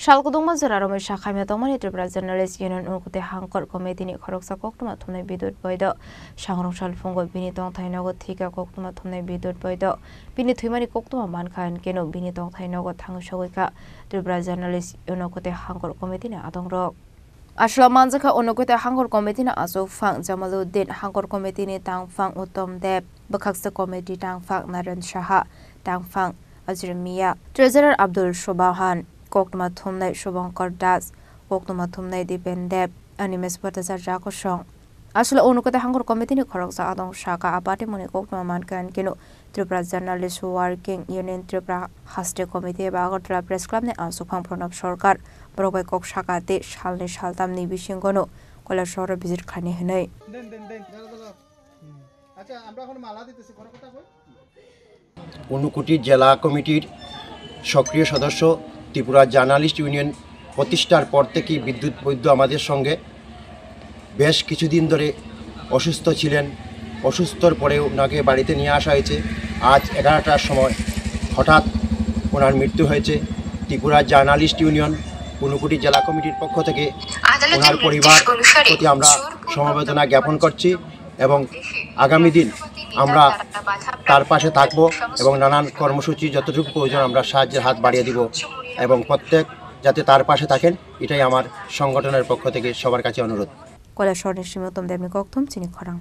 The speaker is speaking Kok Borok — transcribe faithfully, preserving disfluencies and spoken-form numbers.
Sal kwbangma jora romwi sakhamya tongmani Tripura Journalist Union Unokoti Hangkor Committee ni khoroksa koktwma thumnai Bidut Boido. Sangrong sal phungo bini tongthai nogo thika koktwma thumnai Bidut Boido. Bini thwimani koktwma mankha, hinkhe no bini tongthai nogo thangwi sogwi kha Tripura Journalist Unokoti Hangkor Committee ni adongrok. Aswla manjakha Unokoti Hangkor Committee ni achukphang Jamaluddin, Hangkor Committee ni tangphang Uttom Deb, bwkhaksa committee tangphang Naren Saha, tangphang Ajri Mia, Treasurer Abdul Sobahan, koktwma thumnai Subhankar Das, koktwma thumnai Dipen Deb, Animesh Bhattacharya kosong. Aswla Unokoti Hangkor Committee ni khoroksa adong saka a party moni koktwma mankha, hinkhe no Tripura Journalist Working Union Tripura Haste Committee eba Agartala Press Club ni achukphang Pranab Sarkar borok bai kok saka tei salni saltamni bisingo no Kailasahar o visit khlainai hwnwi. দেন দেন দেন। আচ্ছা, আমরা এখন মালা দিতেছি, কোনো কথা কই? ঊনকোটি জেলা কমিটির সক্রিয় সদস্য, ত্রিপুরা জার্নালিস্ট ইউনিয়ন প্রতিষ্ঠার পর থেকেই বিদ্যুৎ বৈদ্য আমাদের সঙ্গে বেশ কিছুদিন ধরে অসুস্থ ছিলেন। অসুস্থর পরে ওনাকে বাড়িতে নিয়ে আসা হয়েছে। আজ এগারোটার সময় হঠাৎ ওনার মৃত্যু হয়েছে। ত্রিপুরা জার্নালিস্ট ইউনিয়ন ঊনকোটি জেলা কমিটির পক্ষ থেকে ওনার পরিবার প্রতি আমরা সমবেদনা জ্ঞাপন করছি এবং আগামী দিন আমরা তার পাশে থাকব এবং নানান কর্মসূচি যতটুকু প্রয়োজন আমরা সাহায্যের হাত বাড়িয়ে দিব এবং প্রত্যেক যাতে তার পাশে থাকেন, এটাই আমার সংগঠনের পক্ষ থেকে সবার কাছে অনুরোধ। Kailasahar ni simi Uttom Deb ni koktwma chini khorang.